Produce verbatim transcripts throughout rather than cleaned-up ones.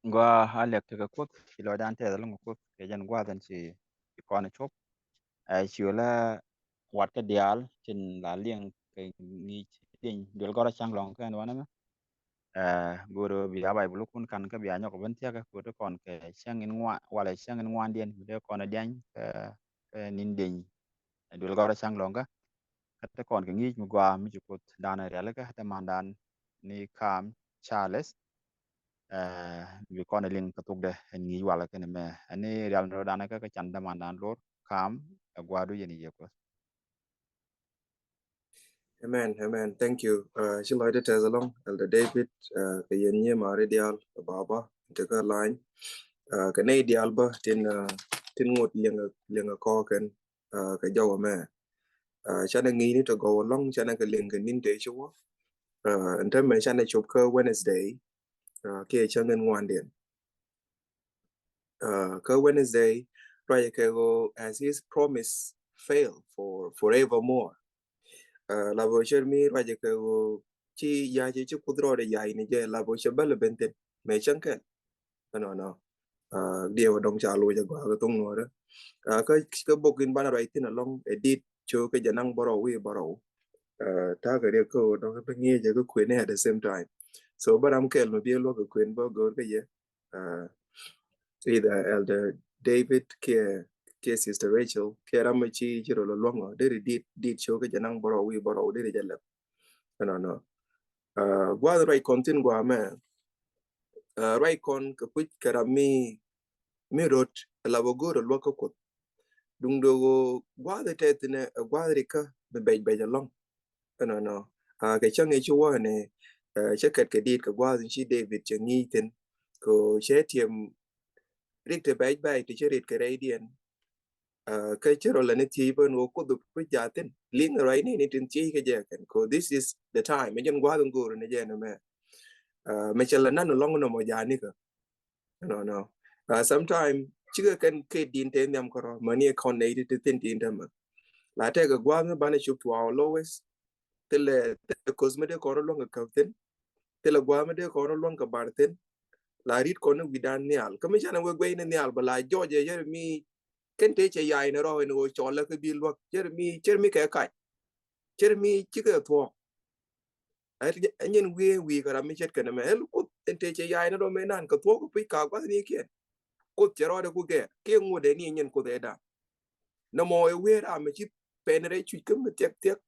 Gua a lɛk tekɛ Kuoth, ci lɔcdan tɛth ɛlɔ̱ŋ kɛ Kuoth kɛ jɛn gua̱a̱th ɛn ci, ci kɔn ɛ cuɔp. Ɛ, ci wä la wat kä diaal tin la liɛŋ kɛ ŋi̱i̱c dieny duel gɔrä ca̱ŋ lɔ̱ŋ kɛn wanɛ mɛ. Ɛ, go̱o̱r bi a Baibul kun kan kä bi a nyɔk ben thia̱kä ko̱t kɔn kɛ cäŋ in ŋuan, walɛ cäŋ in ŋuandiɛn bi dee kɔn ɛ diany kɛ, kɛ ni̱n dieny duel gɔrä ca̱ŋ lɔ̱ŋ kä. Kä te kɔn kɛ ŋi̱i̱c mi gɔaa mi ci Kuoth dan rialikä te mandan ni Kam Charles. Ɛ, bi kɔn ɛ liŋ kɛ thokdɛ ɛn ŋi̱i̱c walɛ kɛn mɛ. Ɛn ni rial ni rɔ dan kä kɛ can te mandan lor Kam ɛ gua̱a̱du yɛn i̱ yɛ Kuoth. Amen, amen. Thank you. Ɛ, ci lɔcdä tɛth ɛlɔ̱ŋ, Elder David, ɛ, kɛ yɛn nyiee mari diaal, kɛ baba, tekɛ lany. Ɛ, kɛ nɛy diaal bä tin, ɛ, tin ŋot liɛŋɛ, liɛŋɛ kɔɔkɛn, ɛ, kɛ jɔwä mɛ. Ɛ, canɛ ŋi̱i̱ni tɔ gɔw ɛlɔ̱ŋ, canɛ kɛ liŋ kɛ ni̱n tëë ci wä. Ɛ, ɛn täämɛ canɛ cop kä Wednesday, ɛ, kiɛ cäŋ in ŋuandiɛn. Ɛ, kä Wednesday, ruacɛ kɛ ɣöö, has his promise failed for forevermore? Ɛ, la bä cär mi ruacɛ kɛ ɣöö ci ya̱c ci Kuoth rɔɔdɛ ya̱c ni jɛ, la bä cɛ bäl ɛ ben thi̱n mëë cäŋ kɛl. Ɛnɔnɔ. Ɛ, diɛw dɔ̱ŋ ca loc agɔaa kɛ thoŋ Nuɔrä. Ɛ, kä, kä bok in banɛ ruac thi̱n ɛlɔ̱ŋ ɛ Dit cio̱o̱k kä jɛ naŋ bärɔw wi̱i̱ bärɔw. Ɛ, ta̱a̱ kɛ riɛk kä ɣöö dɔ̱ŋ bi ŋi̱eecɛ kä kuën ɛ at the same time. So bä ram kɛl mi bi luäk kɛ kuën bä go̱o̱r kä yɛ. Ɛ, either Elder David kiɛ, kiɛ Sister Rachel kiɛ ram mi ci, ci rɔ lɔ luäŋ ɔ, deri Dit, Dit cio̱o̱k kä jɛ naŋ bärɔw wi̱i̱ bärɔw deri jɛ lɛp. Ɛnɔnɔ. Ɛ, gua̱a̱th ruac kɔn thi̱n gua̱a̱ mɛ. Ɛ, ruac kɔn kɛ puc kɛ ram mi, mi rot ɛ la bä go̱o̱r ɛ luäk kä Kuoth. Duŋdɛ ɣöö gua̱a̱th ɛ tɛth thi̱n ɛ gua̱a̱th rikä mi bɛc bɛc ɛlɔ̱ŋ. Ɛnɔnɔ. Ɛ, kɛ cäŋ ɛ ci wä ni, ɛ, cä kɛt kɛ Dit kɛ gua̱a̱th in ci David cɛ ŋi̱i̱c thi̱n. Kɛ ɣöö cɛ tiɛm rik te bɛc bɛc ti cä rit kɛ rɛydiɛn. Ɛ, kä ci rɔ lɛ ni thiec bä ni ɣöö Kuoth ɛ puc jaathin. Liŋ ruac ni ni tin thiec kɛ jɛ kɛn. Kɛ ɣöö this is the time. Mɛ jɛn gua̱a̱th in go̱o̱r ni jɛ ni mɛ. Ɛ, mɛ cɛ lɛ nan lɔŋ nɔmɔ jaatnikä. Ɛnɔnɔ. Ɛ, sometime cikɛ kɛn kɛ din te nhiam kärɔ mäni kɔn nɛy ti ti thin tin tämɛ. La tekɛ gua̱a̱th mi banɛ cop to our lowest. Thilɛ, thilɛ koth mi dee kɔn rɔ luäŋ kɛ käp thi̱n. Thilɛ gua̱a̱th mi dee kɔn rɔ luäŋ kɛ bar thi̱n. La rit kɔn ni wi̱dan nhial. Kä mi canɛ wek guɛy ni nhial bä la jɔɔc ɛ yɛr mi kɛn te cɛ yay ni rɔ ɛn ɣöö cɔl lɛ kä bi luäk. Yɛr mi, cɛr mi kɛ kac. Cɛr mi cikɛ thuɔ̱k. Ɛ nyin wiee wi̱i̱ kɛ ram mi ce̱tkɛ nɛmɛ. Ɛ Kuoth ɛn te cɛ yay ni rɔ mɛ nan kɛ thuɔ̱k kɛ puc ka gua̱thnikiɛn. Kuoth cɛ rɔɔdɛ ku gɛɛr kiɛ ŋuɔ̱tdɛ ni ɛ nyin Kuoth ɛ dan. Nɔmɔ ɛ wee ram mi ci pɛn rɛy cuc kä mi thiɛk thiɛk.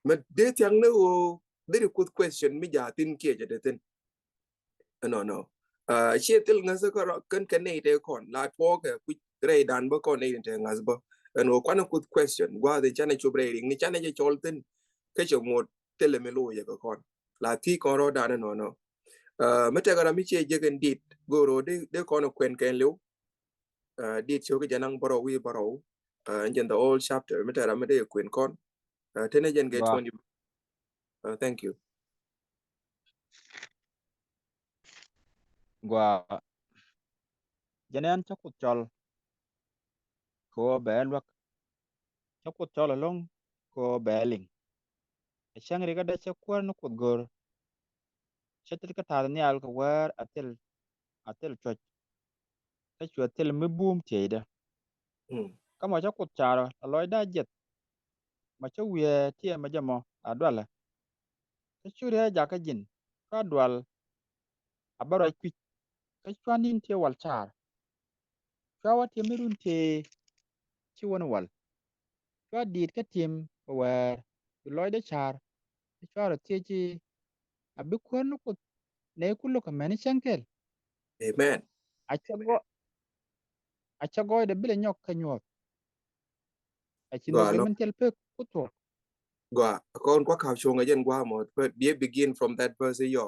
Mɛ dee thiaŋ ni ɣöö deri Kuoth question mi jaathin kiɛ cɛ te thin. Ɛnɔnɔ. Ɛ, ciɛ thil ŋäth kärɔ kɛn kɛ nɛy te kɔn la tuɔɔkɛ kuc rɛydan bä kɔn nɛy te ŋäth bä. Ɛn ɣöö kuanɛ Kuoth question gua̱a̱th in canɛ cop rɛy riŋ ni canɛ jɛ cɔl thi̱n. Kä cɛ ŋot thilɛ mi lo̱cɛ kɛ kɔn. La thiec kɔn rɔɔdan ɛnɔnɔ. Ɛ, mi tɛkɛ ram mi ciɛ jek in Dit go̱o̱r ɣöö dee, dee kɔn ɛ kuɛn kɛn li̱w. Ɛ, Dit cio̱o̱k jɛ naŋ bärɔw wi̱i̱ bärɔw. Ɛ, ɛn jɛn the whole chapter mi tɛkɛ ram mi dee kuɛn kɔn. Ɛ, tenɛ jɛn kɛ twenty. Ɛ, thank you. Gua. Jɛn ɛn cä Kuoth cɔl kɛ ɣöö bɛ luäk. Cä Kuoth cɔl ɛlɔ̱ŋ kɛ ɣöö bɛ liŋ. Ɛ cäŋ rikä dee cä kuäär ni Kuoth go̱r. Cä tet kä ta̱a̱th nhial kɛ wäär a thil, a thil cuɔ̱c. Kä cuɛ thil mi buum tiecdä. Kä mɔ cä Kuoth carɔ la lɔcdä jiɛth. Mɔ cä wiee tiɛɛmä jɛ mɔ la dualɛ. Kä cu riee jakä ji̱n kä dual a bä ruac kui̱c. Kä cua ni̱n tiee wal car. Cua wä tiee mi run tëë ci wä ni wal. Cua diit kä ti̱em bɛ wäär bi lɔcdä car. Cua rɔ thiec i̱ a bi kuäär ni Kuoth nɛy ku lo̱k amäni cäŋ kɛl. Amen. A cä gɔɔydɛ bi lɛ nyɔk kä nyuɔ̱th. A ci nhök min thil pek ku thuɔ̱k. Gua kɔn kua ka̱p cuɔ̱ŋ a jɛn gua mɔ, but bi begin from that verse yɔ.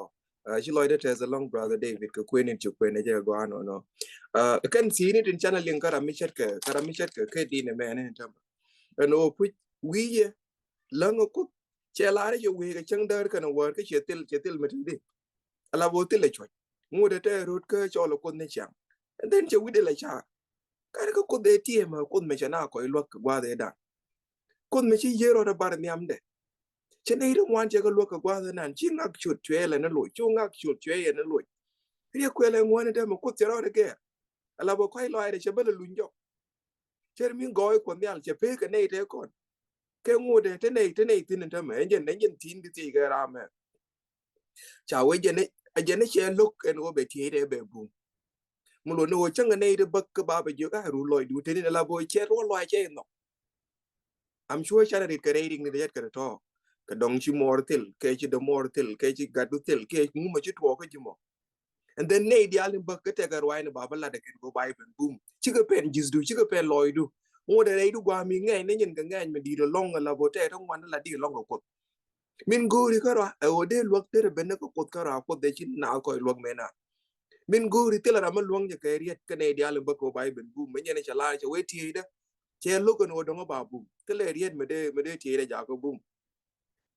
Ɛ, ci lɔcdä tɛth ɛlɔ̱ŋ brother David kɛ kuën in ci kuën ɛ jɛ gua nɔnɔ. Ɛ, kɛn thi̱i̱ni tin canɛ liŋ kä ram mi ce̱tkɛ, kä ram mi ce̱tkɛ kɛ din ɛmɛn in tämɛ. Ɛn ɣöö puc wi̱i̱ yɛ läŋ ɛ Kuoth cɛ lar i̱ cɛ wee kɛ cäŋ däär kɛn ɛ wäär kä cɛ thil, cɛ thil mi te di. Ala bä thil ɛ cuɔ̱c ŋot ɛ tɛ rot kä cɔl ɛ Kuoth ni ciaŋ. And then cɛ wi̱cdɛ lɛ car. Kat kä Kuoth ɛ tiɛɛmɛ, Kuoth mɛ cɛ na kɔc luäk kɛ gua̱a̱th ɛ dan. Kuoth mɛ ci yier rɔɔdɛ bar nhiamdɛ. Cɛ nɛy ti ŋuan cɛ kɛ luäk kɛ gua̱a̱th ɛ nan ci ŋak ciöt cuɛ yɛ lɛ ni loc, cu ŋak ciöt cuɛ yɛ ni loc. Riɛk kuɛl ɛ ŋuan in täämɛ Kuoth cɛ rɔɔdɛ gɛɛr. Ala bä kɔc lɔaacdɛ cɛ bä lɛ luny jɔk. Cɛ ri min gɔɔy Kuɔth Nhial cɛ pek kɛ nɛy tɛkɔn. Kɛ ŋot ɛ te nɛy te nɛy thi̱n in täämɛ ɛn jɛn ɛn jɛn thi̱n bi thiec kɛ ram ɛ. Ca wee jɛn ɛ jɛn ɛ cɛ lo̱k ɛn ɣöö bɛ thiec tɛ bɛ bum. Mi luɔt ni ɣöö cäŋ ɛ nɛy te bäk kä ba bɛ jiök a run lɔcdu te ni ala bä cɛ ruɔl lɔac cɛ in nhɔk. I'm sure canɛ rit kɛ rɛy rik ni dee yɛt kɛ tɔ̱ kɛ dɔŋ ci muɔɔr thil kɛ ci dee muɔɔr thil kɛ ci gatdu thil kɛ ŋumɛ ci tuɔɔk kä ji̱ mɔ. And then nɛy diaal in bäk kä tɛkɛ ruaacni ba bä lat ɛ kɛn kɛ Bible bum cikɛ pɛn ji̱thdu cikɛ pɛn lɔcdu. Ŋot ɛ rɛydu gua̱a̱mi ŋɛɛny ni nyin kɛ ŋɛɛny mi di̱i̱t ɛlɔ̱ŋ ɛ la bä tɛɛt ɛ ŋuan ɛ la di̱i̱t ɛlɔ̱ŋ kɛ Kuoth. Min go̱o̱ri kärɔa ɛ ɣöö dee luäk derɛ ben ni kä Kuoth kärɔa Kuoth dee ci naath kɔc luäk mɛn a. Min go̱o̱ri thilɛ ram mi luäŋ jɛ kɛ riɛt kä nɛy diaal in bä kɛ Bible bum mi nyɛn cɛ laar cɛ wee tieyda. Cɛ lo̱k ɛn ɣöö dɔ̱ŋ ɛ ba bum thilɛ riɛt mi dee mi dee tieyda jakä bum.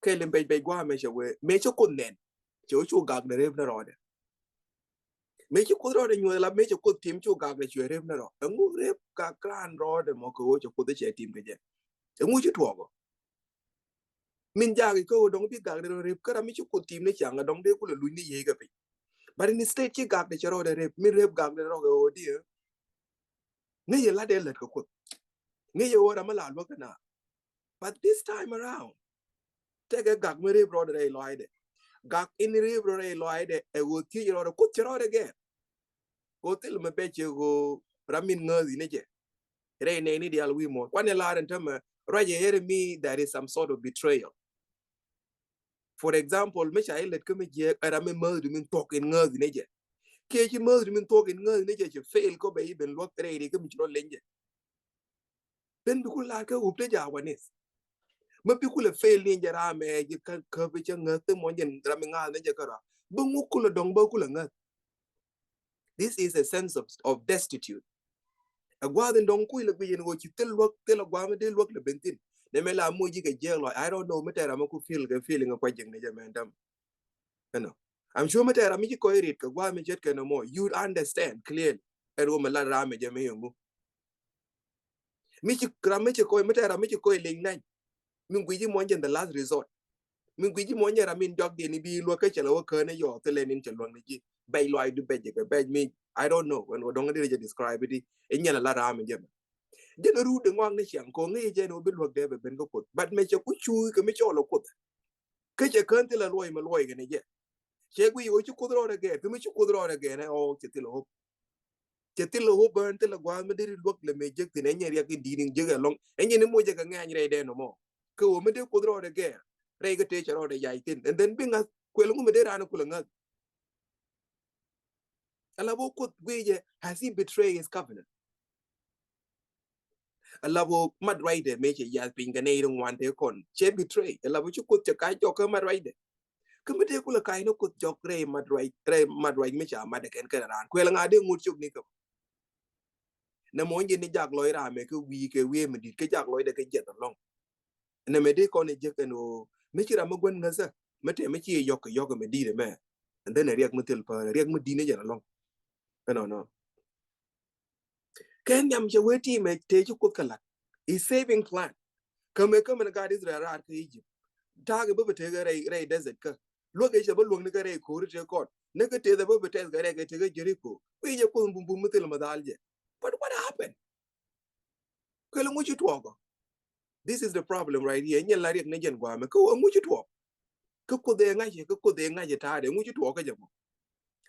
Kɛl in bɛc bɛc gua̱a̱ mɛ cɛ wee mëë cɛ Kuoth nɛn cɛ wee cu gak dee rep ni rɔɔdɛ. Mëë ci Kuoth rɔɔdɛ nyuɔth la mëë cɛ Kuoth tim cu gak dee cuɛ rep ni rɔ ɛŋu rep gak raan rɔɔdɛ mɔ kɛ ɣöö cɛ Kuoth cɛ tim kɛ jɛ. Ɛŋu ci tuɔɔk ɔ. Min jaak ikä ɣöö dɔŋ bi gak dee rɔ rep kä ram mi ci Kuoth tim ni ciaŋ a dɔŋ dee kulɛ luny ni yiey kɛ piny. But instead ci gak dee cɛ rɔɔdɛ rep min rep gak dee rɔ kɛ ɣöö diɛ. Ŋäc yɛ lat dee lät kɛ Kuoth. Ŋäc yɛ ɣöö ram mi la luäk kɛ na. But this time around tɛkɛ gak mi rep rɔɔdɛ rɛy lɔaacdɛ. Gak in rep rɔ rɛy lɔaacdɛ ɛ ɣöö thiec rɔɔdɛ Kuoth cɛ rɔɔdɛ gɛɛr. Kɛ ɣöö thil mi bɛ cɛ ɣöö ram min ŋääth in jɛ. Rɛy nɛy ni diaal wi̱i̱ muɔ̱ɔ̱n kuanɛ laar in tämɛ ruac ɛ yɛr mi there is some sort of betrayal. For example mi ca ilɛt kä mi jiɛɛk ɛ ram mi määthdu min thuɔ̱k in ŋääth in jɛ. Kiɛ ci määthdu min thuɔ̱k in ŋääth in jɛ cɛ fail kɔ bɛ iben luäk rɛy ri kä mi ci rɔ leny jɛ. Ben bi kul lar kɛ wup te ja wanis. Ma bi kulɛ fail ni jɛ ram ɛ ji̱ kä kä bi cɛ ŋäth te mɔ jɛn ram mi ŋa̱th ni jɛ kä ra. Bi ŋu kulɛ dɔŋ ba kulɛ ŋäth. This is a sense of, of destitute. A gua̱a̱th in dɔŋ kuc lɛ guic in ɣöö ci thil luäk thil a gua̱a̱th mi dee luäk lɛ ben thin. Nɛ mɛ la moc ji̱ kɛ jiɛk lɔc I don't know mi tɛɛr ram mi ku feel kɛ feeling a kuac ji̱k ni jɛ mɛ däm. You know, I'm sure mi tɛɛr ram mi ci kɔc rit kɛ gua̱a̱th mi ce̱tkɛ nɔmɔ you understand clearly. Ɛn ɣöö mi lat ram mi jɛ mi yɔŋ gu. Mi ci ram mi ci kɔc mi tɛɛr ram mi ci kɔc leny nany. Min guic i̱ muɔ̱ny jɛn the last resort. Min guic i̱ muɔ̱ny jɛn ram min jɔak diɛn i̱ bi luäk kä cɛ lɛ wä kään i̱ yɔɔth thilɛ nin cɛ luäŋ ni ji̱. Bɛc luaacdu bɛc jɛ kɛ bɛc mi I don't know when wä dɔŋ di rɛ jɛ describe di. I̱ nyɛn ala ram in jɛ mɛ. Jɛn a ruut di ŋɔak ni ciaŋ ko̱ ŋäc jɛn wä bi luäk dee bɛ ben kä Kuoth but mɛ cɛ ku cuuc kɛ mi cɔɔl ɛ Kuoth. Kä cɛ kään thilɛ luɔc mɛ luɔc kɛ ni jɛ. Cɛ guic wä ci Kuoth rɔɔdɛ gɛɛr kä mi ci Kuoth rɔɔdɛ gɛɛr ɛ ɔ cɛ thilɛ hope. Cɛ thilɛ hope bään thilɛ gua̱a̱th mi deri luäk lɛ mëë jek thin ɛnyɛ riɛk in di̱i̱t in jek ɛlɔ̱ŋ ɛnyɛ ni moc jɛ kɛ ŋɛny rɛy dɛn nɔmɔ. Kɛ ɣöö mi dee Kuoth rɔɔdɛ gɛɛr rɛy kä tëë cɛ rɔɔdɛ yac thin and then bi ŋa̱th kuɛl ŋu mi dee raan kulɛ ŋa̱th. Ala bä Kuoth guic jɛ has he betray his covenant. Ala bä mat ruacdɛ mëë cɛ yath piny kɛ nɛy ri ŋuan tëë kɔn cɛ betray ala bä ci Kuoth cɛ kac jɔk kä mat ruacdɛ. Kä mi tëë kulɛ kac ni Kuoth jɔk rɛy mat ruac rɛy mat ruac mi ca mat dɛ kɛn kɛn raan kuɛl ŋa̱ dee ŋut cok ni kä. Nɛ mɔ jɛ ni jak lɔc ram mɛ kɛ wi̱i̱ kɛ wi̱i̱ mi di̱t kɛ jak lɔcdɛ kɛ jiɛth alɔŋ. Nɛ mɛ dee kɔn ɛ jek ɛn ɣöö mi ci ram mi gua̱n ŋäthä mi tɛm mi ci yɔk kɛ yɔk mɛ di̱t ɛmɛ. And then ɛ riɛk mi thil päär ɛ riɛk mi di̱t ni jɛn alɔŋ. Ɛnɔnɔ kɛ nhiam cɛ wee ti mɛ tëë ci Kuoth kɛ la̱t. Is saving plan. Kä mɛ kä mɛn gaat Israel raar kä Egypt. Ta̱a̱ kɛ bä bɛ tëë kɛ rɛy rɛy desert kä luäk ɛ cɛ bä luäk ni kɛ rɛy ko̱ri tëë kɔn ni kɛ tëë bä bɛ tɛth kɛ rɛy kɛ tëë kɛ Jeriko. Kui̱ jɛ Kuoth bum bum mi thil mɛ dhal jɛ. But what happened? Kɛl ŋu ci tuɔɔk ɔ. This is the problem right here. Nyɛn la riɛk ni jɛn guamɛ kä wä ŋu ci tuɔɔk. Kä Kuoth ɛ ŋa̱c kä Kuoth ɛ ŋa̱c ta̱a̱dɛ ŋu ci tuɔɔk kä jɛ mɔ.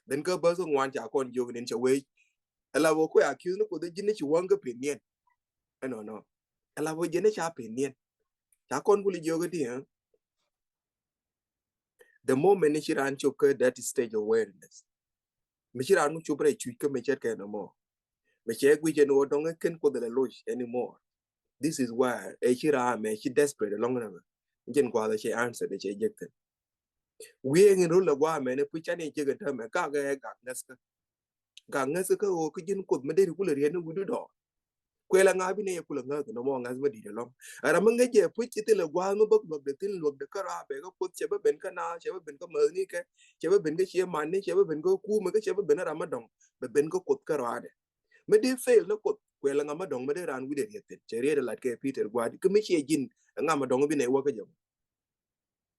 Then kä bäth ŋuan ca kɔn jiök nin cɛ wec. Ala wä kuɛ accuse ni Kuoth ji̱n ni ci wäŋ kä pen niɛn. Ɛnɔnɔ ala wä ji̱n ni ca pen niɛn. Ca kɔn kuli jiök kä ti ɛ. The moment ni ci raan cop kä that stage of awareness. Mi ci raan mi cop rɛy cuc kä mi cɛt kɛ nɔmɔ. Mi cɛ guic ɛn wä dɔŋ ɛ ken Kuoth lɛ loc anymore. This is why ɛ ci ram ɛ ci desperate alɔŋ nɛ mɛ. Jɛn guath ɛ cɛ answer de cɛ jek thin. Wiee ŋin rol ɛ guamɛ ni puc can i̱ jek ɛ täämɛ gak ɛ gak ŋäthkä. Gak ŋäthkä kä ɣöö kä ji̱n Kuoth mi deri kulɛ riet ni wi̱du dɔɔr. Kuɛl aŋa bi nɛ yɛ kulɛ ŋäth nɔmɔ ŋäth mi di̱t ɛlɔŋ. Ɛ ram mi ŋäc jɛ puc ci thilɛ gua̱a̱th mi bäk luäkdɛ thin luäkdɛ kä rɔaabɛ kä Kuoth cɛ bä ben kä naath cɛ bä ben kä mäthnikɛ cɛ bä ben kä cie manni cɛ bä ben kä kuumɛ kä cɛ bä ben ɛ ram mi dɔŋ bɛ ben kä Kuoth kä rɔaadɛ. Mi dee fail ni Kuoth kuɛl ŋa ma dɔŋ mi dee raan wi̱cdɛ riɛth thin cɛ riɛth lat kɛ Peter gua̱a̱di kä mi ciɛ ji̱n ŋa ma dɔŋ bi nɛy wä kä jɛ mɔ.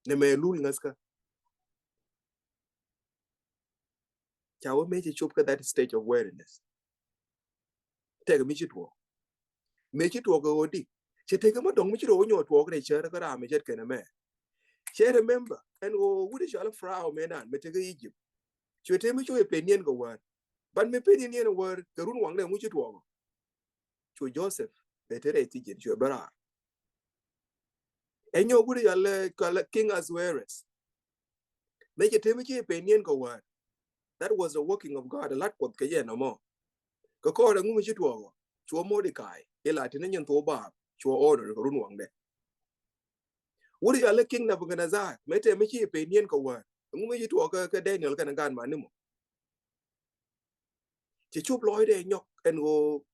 Nɛ mɛ lul ŋäthkä. Ca wä mëë cɛ cop kä that stage of weariness. Tɛk mi ci tuɔɔk. Mëë ci tuɔɔk ɛ ɣöö di. Cɛ tëk mi dɔ̱ŋ mi ci tuɔɔk nyɔk tuɔɔk rɛy cär kä ram mi cɛ kɛn ɛmɛ. Cɛ remember ɛn ɣöö wut i̱ cɔal Pharaoh mëë nan mi tëk kä Egypt. Cuɛ tëë mi cop ɛ peniɛn kɛ wäär. But mi peniɛn wäär kɛ run waŋdɛ ŋu ci tuɔɔk ɔ. Cu Joseph ɛ te rɛy thi̱ji̱n cuɛ bä raar. Ɛ nyɔk wut i̱ cɔal, cɔal King Ahasuerus. Mëë cɛ tëë mi ci ɛ peniɛn kɛ wäär. That was the working of God. Ɛ lat Kuɔth kɛ jɛ nɔmɔ. Kɛ kɔɔr ɛŋu mi ci tuɔɔk ɔ. Cuɔ Mordecai ila ti ni nyin thok baar. Cuɔ honor kɛ run waŋdɛ. Wut i̱ cɔal King Nebuchadnezzar. Mëë tëë mi ci ɛ peniɛn kɛ wäär. Ɛŋu mi ci tuɔɔk kä, kä Daniel kɛnɛ gaat mani mɔ. Ci cop lɔcdɛ nyɔk ɛn ɣöö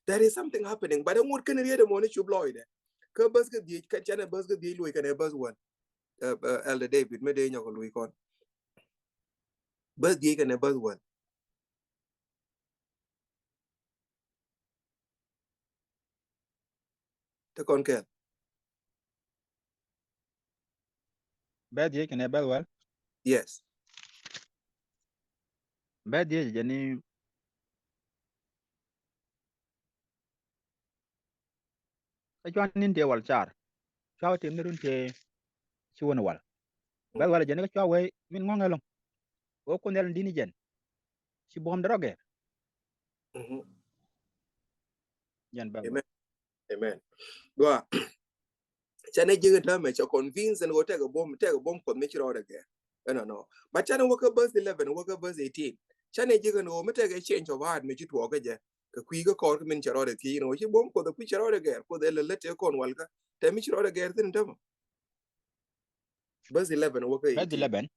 there is something happening. But ɛŋut kɛn riet ɛmɔ ni cop lɔcdɛ. Kä bäth kä dhiec, kä canɛ bäth kä dhiec luɔc kɛnɛ bäth wäl. Ɛ, ɛ, Elder David mi dee nyɔk luɔc kɔn. Bäth dhiec kɛnɛ bäth wäl. Te kɔn kɛɛl. Bɛth dhiec kɛnɛ bɛth wäl. Yes. Bɛth dhiec jɛ ni kä cua ni̱n tëë wal car. Cua wä tëë ni run tëë ci wä ni wal. Bɛth wäl jɛ ni kä cua wee min ŋɔ̱ŋ ɛlɔ̱ŋ. Wee Kuoth Nhial in di̱t ni jɛn. Ci buɔ̱m dɛ rɔ gɛr. Jɛn bɛth wäl. Amen. Gua. Canɛ ji̱ kɛ täämɛ cɛ convince ɛn ɣöö tɛkɛ buɔ̱m, tɛkɛ buɔ̱m Kuɔth mi ci rɔɔdɛ gɛr. Ɛnɔnɔ. But canɛ wä kä verse eleven, wä kä verse eighteen. Canɛ ji̱ kɛ ni ɣöö mi tɛkɛ change of heart mi ci tuɔɔk kä jɛ. Kɛ kui̱ kä kɔr kä min cɛ rɔɔdɛ thiec ni ɣöö ci buɔ̱m Kuɔth ɛ kui̱ cɛ rɔɔdɛ gɛr. Kuoth ɛ lɛ lät tëë kɔn wal kä. Tɛ mi ci rɔɔdɛ gɛr thi̱n täämɛ. Verse eleven wä kä eighteen. Verse eleven.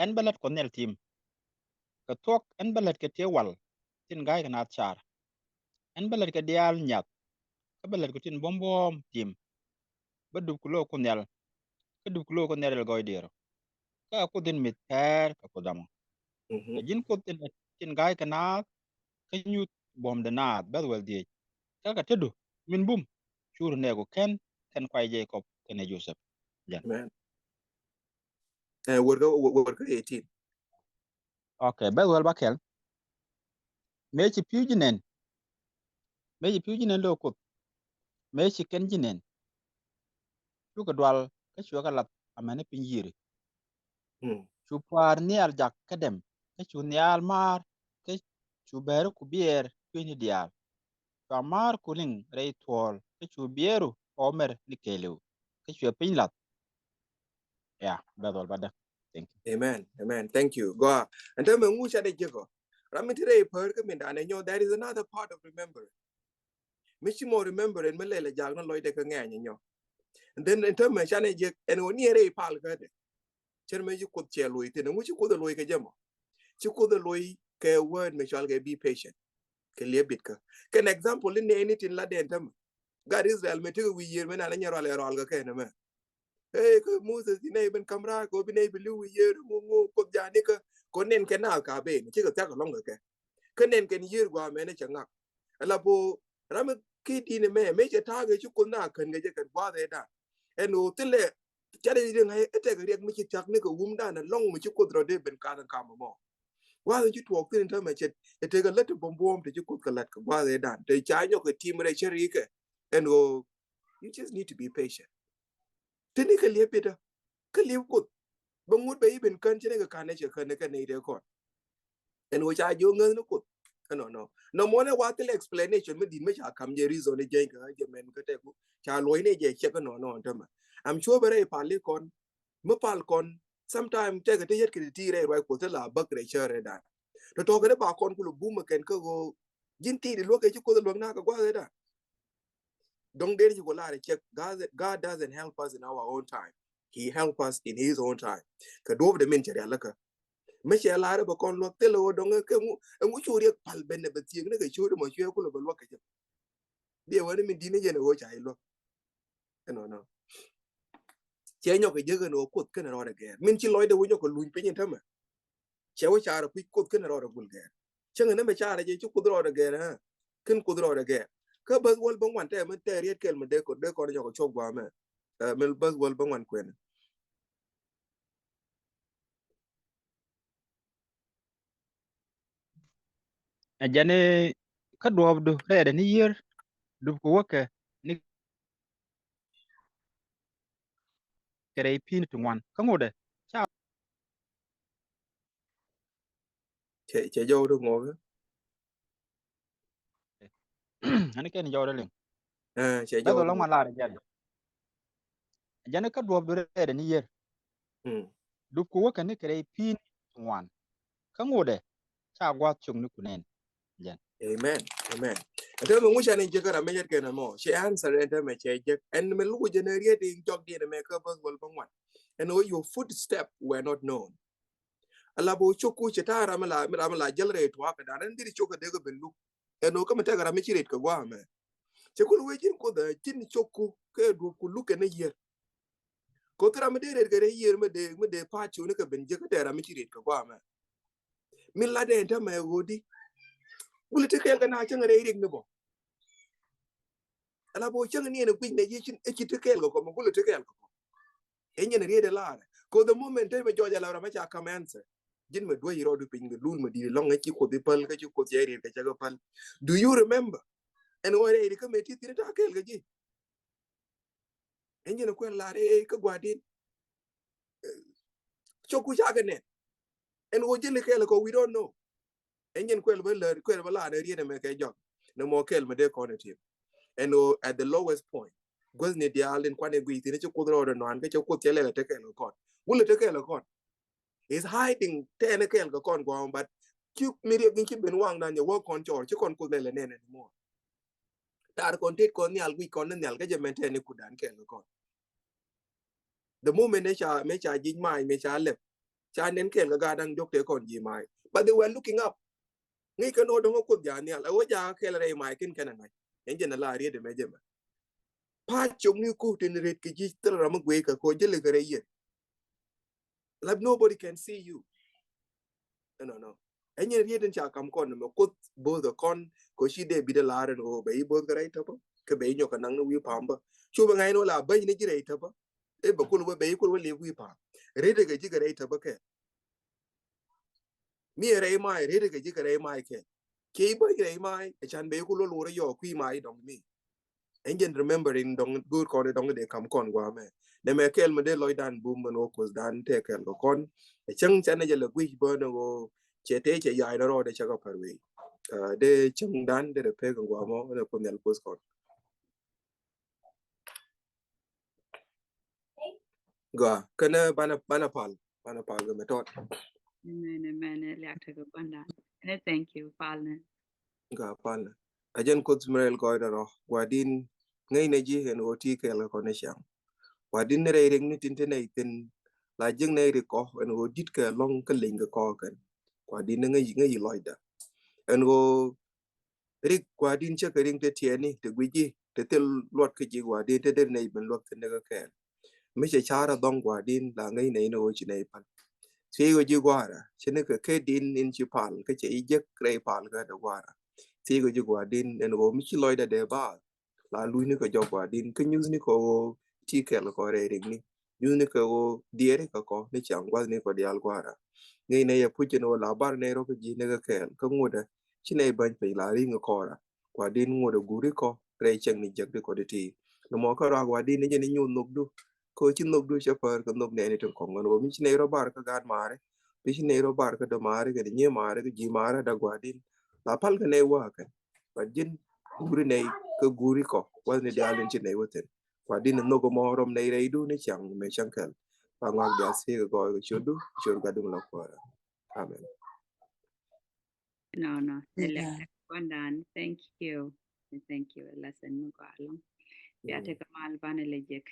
Ɛn bä lät Kuɔth Nhial tim. Kɛ thuɔ̱k ɛn bä lät kɛ tëë wal tin ga̱a̱c kɛ naath car. Ɛn bä lät kɛ diaal nyath. Kä bä lät kɛ tin buɔ̱m buɔ̱ɔ̱m tim. Bä dup ku lo̱o̱k Kuoth Nhial. Kä dup ku lo̱o̱k Kuoth Nhial riɛl gɔɔy diɛɛr. Kä a Kuoth in mi̱th pɛɛr kɛ Kuoth dhamɔ. Kɛ ji̱n Kuoth in tin ga̱a̱c kɛ naath. Kä nyuth buɔ̱mdɛ naath bɛth wäl dhiec. Kä kɛ tetdu min bum. Cur nɛɛku kɛn kɛn kuay Jekɔb kɛnɛ Joseph. Jɛn. Amen. Ɛ, wër kä, wër kä eighteen. Okay, bɛth wäl bäkɛl. Mëë ci pi̱w ji̱ nɛn. Mëë ci pi̱w ji̱ nɛn lo̱o̱k Kuoth. Mëë ci kɛn ji̱ nɛn. Cukɛ dual kä cuɛ kɛ lath amäni piny yiëri. Cu pua̱a̱r nhial jak kä dɛm kä cu nhial maar kä cu bɛɛri ku biɛɛr cuëëni diaal. Cua maar ku liŋ rɛy thuɔɔl kä cu biɛɛru ɣɔw mɛr ni kɛɛliw kä cuɛ piny lath. Ya, bɛth wäl bädä. Thank you. Amen. Amen. Thank you. Gua. Ɛn täämɛ ŋu canɛ ji̱ kɔ. Ram mi ti rɛy päär kä min da̱a̱n ɛ nyɔ, there is another part of remembering. Mi ci mɔ remember ɛn mi lɛl ɛ jak ni lɔcdɛ kä ŋɛ̈ny ɛ nyɔ. And then ɛn täämɛ canɛ ji̱ ɛn ɣöö ni ɛ rɛy pal kädɛ. Cɛn mëë ci Kuoth cɛ loc thi̱n. Ɛŋu ci Kuoth ɛ loc kɛ jɛ mɔ. Ci Kuoth ɛ loc kɛ word mi cɔal kɛ be patient. Kɛ liep bit kä. Kɛn example in nɛɛni tin la dɛn täämɛ. Gat Israel mëë tekɛ wi̱i̱ yiër mëë nan ɛ nyɛ rual ɛ rual kɛ kɛn ɛmɛ. Ee, kä Moses, bi nɛy ben ka̱m raar kɛ ɣöö bi nɛy bi li̱w wi̱i̱ yiër, ŋu, ŋu, Kuoth ja̱a̱n ni kä, kɛ ɣöö nɛn kɛ naath ka ben, cikɛ thia̱k ɛlɔ̱ŋ kɛ kɛ. Kä nɛn kɛn yiër gua̱a̱mɛ ni cɛ ŋak. Ala po, ram mi ki di̱n ɛmɛ, mëë cɛ ta̱a̱ kɛ ci Kuoth naath kän kɛ jɛ kɛn gua̱a̱th ëëdan. Ɛn ɣöö thilɛ, canɛ ji̱ ŋa̱c ɛ tɛkɛ riɛk mi ci thia̱k ni kɛ wumdan ɛlɔ̱ŋ mi ci Kuoth rɔ dee ben ka̱n ɛn kam ɛmɔ. Gua̱a̱th in ci tuɔɔk thi̱n in täämɛ cɛ, ɛ tekɛ lät ti buɔ̱m buɔ̱ɔ̱m ti ci Kuoth kɛ la̱t kɛ gua̱a̱th ëëdan. Te ca nyɔk kɛ tim rɛy cä ri̱i̱kɛ. Ɛn ɣöö, you just need to be patient. Tini kɛ liep bit kä liep Kuoth. Bɛ ŋut bɛ i̱ ben kän ci ni kɛ ka̱n ni cɛ kän ni kɛ nɛy tëë kɔn. Ɛn ɣöö ca jiök ŋäth ni Kuoth. Ɛnɔnɔ. Nɔmɔ ni wa thil explanation mi di̱t mi ca ka̱m jɛ reason ni jɛny kɛ jɛ mɛn kä tɛku. Ca luɔ̱c ni jɛ cɛ kä nɔnɔ ɛn täämɛ. I'm sure bɛ rɛy pal i̱ kɔn. Mi pal kɔn. Sometime tɛkɛ ti yet kɛ ti ti rɛy ruac Kuoth ti la bäk rɛy cär rɛy dan. Tɔ̱tɔ̱ kɛ ti ba kɔn kulɛ bum ɛ kɛn kä ɣöö. Ji̱n ti di luäk kɛ ci Kuoth luäk na kɛ gua̱th rɛy dan. Dɔ̱ŋ den ci ku lar cɛ, God, God doesn't help us in our own time. He help us in his own time. Kɛ duɔ̱ɔ̱pdɛ min cɛ rialikä. Mi cɛ lar bɛ kɔn luäk thilɛ ɣöö dɔ̱ŋ kɛ ŋu, ɛŋu cu riɛk pal ben ɛ bɛ thiek ni kɛ ciötdɛ mɔ cuɛ kulɛ bɛ luäk kɛ jɛ. Biɛ wä ni min di̱t ni jɛn ɛ ɣöö ca i̱ luäk. Ɛnɔnɔ. Cɛ nyɔk kɛ jek ɛn ɣöö Kuoth kɛn rɔɔdɛ gɛɛr. Min ci lɔcdɛ wä nyɔk kɛ luny piny in täämɛ. Cɛ wä carɛ kui̱ Kuoth kɛn rɔɔdɛ gul gɛɛr. Cäŋ ɛn ɛmɛ carɛ jɛ ci Kuoth rɔɔdɛ gɛɛr, ɛ? Kɛn Kuoth rɔɔdɛ gɛɛr. Kä bäth wäl bä ŋuan tɛ mi tɛ riet kɛl mi dee kɔn, dee kɔn nyɔk kɛ cok guamɛ. Ɛ, mi bäth wäl bä ŋuan kuɛn. Ɛ jɛn i̱ kä duɔ̱ɔ̱pdu rɛɛdɛ ni yiër, dupkɛ wäkɛ ni kɛ rɛy pi̱i̱ni ti ŋuan. Kä ŋotdɛ ca Cɛ, cɛ jɔw di ŋuɔk. Ani kɛn jɔw di liŋ. Ɛ, cɛ jɔw di lɔŋ ma lar jɛn. Jɛn kä duɔp du rɛɛdɛ ni yiër. Mm. Dupkɛ wäkɛ ni kɛ rɛy pi̱i̱ni ti ŋuan. Kä ŋotdɛ ca gua̱a̱th cok ni ku nɛn. Jɛn. Amen. Amen. Ɛn täämɛ ŋucä ni jek ram mi yet kɛn ɛmɔ. Cɛ answer ɛn täämɛ cɛ jek. Ɛn mi luk jɛn ɛ riet in jɔk diɛn ɛmɛ kä bäth wäl bä ŋuan. Ɛn ɣöö your footstep were not known. Ala bä cok ku cɛ ta̱a̱ ram mi la, ram mi la jäl rɛy tuakä dan. Ɛn dhiri cok kɛ dee kɛ ben luk. Ɛn ɣöö kä mi tɛk ram mi ci ret kɛ gua̱a̱ mɛ. Cɛ kul wee ji̱n Kuoth ɛ ji̱n cok ku kɛ duɔp ku luk kɛ ni yiër. Kuoth ram mi dee ret kɛ rɛy yiër mi dee, mi dee pa̱a̱t cok ni kɛ ben jek kä tɛk ram mi ci ret kɛ gua̱a̱ mɛ. Min latdɛ ɛn täämɛ ɣöö di. Gulɛ ti kɛɛl kɛ na cäŋ rɛy riɛk ni bä. Ala bä cäŋ ni ɛn guic nɛ ji̱ ci ti kɛɛl kɛ kɔ mɛ gulɛ ti kɛɛl kɛ kɔ. Ɛn jɛn riet ɛ lar. Kɛ the moment täämɛ jɔɔc ala ram mɛ ca kam answer. Ji̱n mɛ duec rɔɔdu piny kɛ lul mɛ di̱i̱t lɔŋ ɛ ci Kuoth i̱ päl kä ci Kuoth cɛ riet kɛ cɛ kɛ päl. Do you remember? Ɛn ɣöö rɛy ri kä mɛ ti thi̱n ta̱a̱ kɛɛl kɛ ji̱. Ɛn jɛn kuɛl lar ɛ kä gua̱di̱n. Cok ku cakɛ nɛn. Ɛn ɣöö jɛn kɛɛl kɔ, we don't know. Ɛn jɛn kuɛl bä lär, kuɛl bä lar ɛ riet ɛmɛ kɛ jɔk. Ni mɔ kɛɛl mɛ dee kɔn ɛ tim. Ɛn ɣöö at the lowest point. Guäthni diaal in kuan ɛ guic thi̱n ci Kuoth rɔɔdɛ nuan kä cɛ Kuoth cɛ lɛl ɛ te kɛɛl kɛ kɔn. Wulɛ te kɛɛl kɛ kɔn. Is hiding tɛɛni kɛɛl kɛ kɔn gua̱a̱m, but ci mi riɛk in ci ben waŋdan yɛ wä kɔn cɔɔr ci kɔn Kuoth lɛl ɛ nɛn anymore. Tar kɔn tet kɔn nhial guic kɔn ni nhial kä jɛ mɛn tɛɛni kutdan kɛɛl kɛ kɔn. The moment ni ca, mi ca jic mac, mi ca lɛp. Ca nɛn kɛɛl kɛ gaat da̱ŋ diɔk tëë kɔn ji̱ mac. But they were looking up. Ŋi̱i̱c kɛ ni ɣöö dɔ̱ŋ kä Kuoth ja̱ nhial. Ɛ ɣöö ja̱ kɛɛl rɛy mac kin kɛn ɛ ŋa̱c. Ɛn jɛn ɛ la riet ɛmɛ jɛ mɛ. Pa̱a̱t cok ni ku tin ret kɛ ji̱ thil ram mi guic kɛ kɔ jɛ lɛ kɛ rɛy yiër. Like nobody can see you. No, no, no. Ɛn jɛn riet in ca kam kɔn mɛ Kuoth bo̱o̱th ɛ kɔn kɛ ci dee bi dee lar ɛn ɣöö bɛ i̱ bo̱o̱th kɛ rɛy tɔpä. Kɛ bɛ i̱ nyɔk kɛ naŋ ni wi̱i̱ pa̱a̱m bä. Cu bɛ ŋa̱c ni wä la bäny ni ji̱ rɛy tɔpä. Ɛ bɛ kul wä bɛ i̱ kul wä liep wi̱i̱ pa̱a̱m. Ret kɛ ji̱ kɛ rɛy tɔpä kɛ. Mi ɛ rɛy mac, ret kɛ ji̱ kɛ rɛy mac kɛ. Kiɛ i̱ bäny rɛy mac, ɛ can bɛ i̱ ku luɔl wur ɛ yɔɔk kui̱ mac i̱ dɔŋ mi. Ɛn jɛn remembering dɔŋ go̱o̱r kɔn i̱ dɔŋ i̱ dee kam kɔn gua̱a̱mɛ. Nɛmɛ kɛɛl mi dee lɔcdan bum mɛn wä Kuothdan tëë kɛɛl kɛ kɔn. Ɛ cäŋ canɛ jɛ lɛ guic bä ni wä cɛ tëë cɛ yac ni rɔɔdɛ cɛ kɛ pär wei. Ɛ, dee cäŋdan dee rɛ pek in gua̱a̱mɔ ni Kuoth Nhial Kuoth kɔn. Gɔaa, kɛnɛ banɛ, banɛ pal, banɛ pal gɛ mɛ tɔt. Amen, amen. Ɛ liak tekɛ gua̱ndan. Ɛnɛ, thank you, palnɛ. Gɔaa, palnɛ. A jɛn Kuoth mi rɛl gɔɔydɛ rɔ, gua̱di̱n ŋäcnɛ ji̱ ɛn ɣöö ti kɛɛl kɛ kɔn ni ciaŋ. Gua̱di̱n ni rɛy riɛk ni tin te nɛy thi̱n, la jiäk nɛy rik kɔ ɛn ɣöö di̱t kɛ lɔ̱ŋ kä leny kɛ kɔ kɛn. Gua̱di̱n ni ŋäc, ŋäc lɔcdä. Ɛn ɣöö rik gua̱di̱n cä kɛ riŋ te tiɛɛni, te guici, te thil luɔt kä ji̱ gua̱di̱n, te der nɛy ben luɔt kɛ ni kä kɛɛl. Mi cɛ car a dhɔŋ gua̱di̱n la ŋäc nɛy ni ɣöö ci nɛy pal. Thiec ɣöö ji̱ gua̱a̱ra, ci ni kɛ ket in, in ci pal, kä cɛ i̱ jek rɛy pal kä dee gua̱a̱ra. Thiec ɣöö ji̱ gua̱di̱n, ɛn ɣöö mi ci lɔcdä dee baath. La luc ni kɛ jɔk gua̱di̱n, kä nyuth ni kɛ ɣöö ti kɛɛl kɔ rɛy riɛk ni. Nyuth ni kɛ ɣöö diɛɛri kɛ kɔ ni ciaŋ gua̱th ni kɔ diaal gua̱a̱ra. Ŋäc nɛy ɛ puc ɛn ɣöö la bar nɛy rɔ kä ji̱ ni kɛ kɛɛl, kä ŋotdä ci nɛy bäny piny la ri̱ŋ kɔra. Gua̱di̱n ŋotdä guuri kɔ rɛy cäŋ ni jek ti kɔ ti ti. Ni mɔ kä rɔak gua̱di̱n ni jɛ ni nyuth nhökdu. Kä ci nhökdu cɛ pär kɛ nhök nɛɛni tin kɔŋ ɛn ɣöö mi ci nɛy rɔ bar kä gaat maari. Mi ci nɛy rɔ bar kä dämaari kɛ ni nyiee maari kä ji̱ maari da gua̱di̱n. La pal kɛ nɛy wäkɛ. But ji̱n guuri nɛy kä guuri kɔ. Wäth ni diaal in ci nɛy wä thi̱n. Gua̱di̱n nhök mɔ rɔm nɛy rɛydu ni ciaŋ mɛ cäŋ kɛl. Ba ŋɔak diaal thiek gɔɔy kɛ ciötdu, ciöt Gatduŋ la Kuäärä. Amen. No, no. Ɛ lɛ gua̱ndan. Thank you. Thank you. Lesson mi gɔaa ɛlɔ̱ŋ. Bia tekɛ mal banɛ lɛ jek.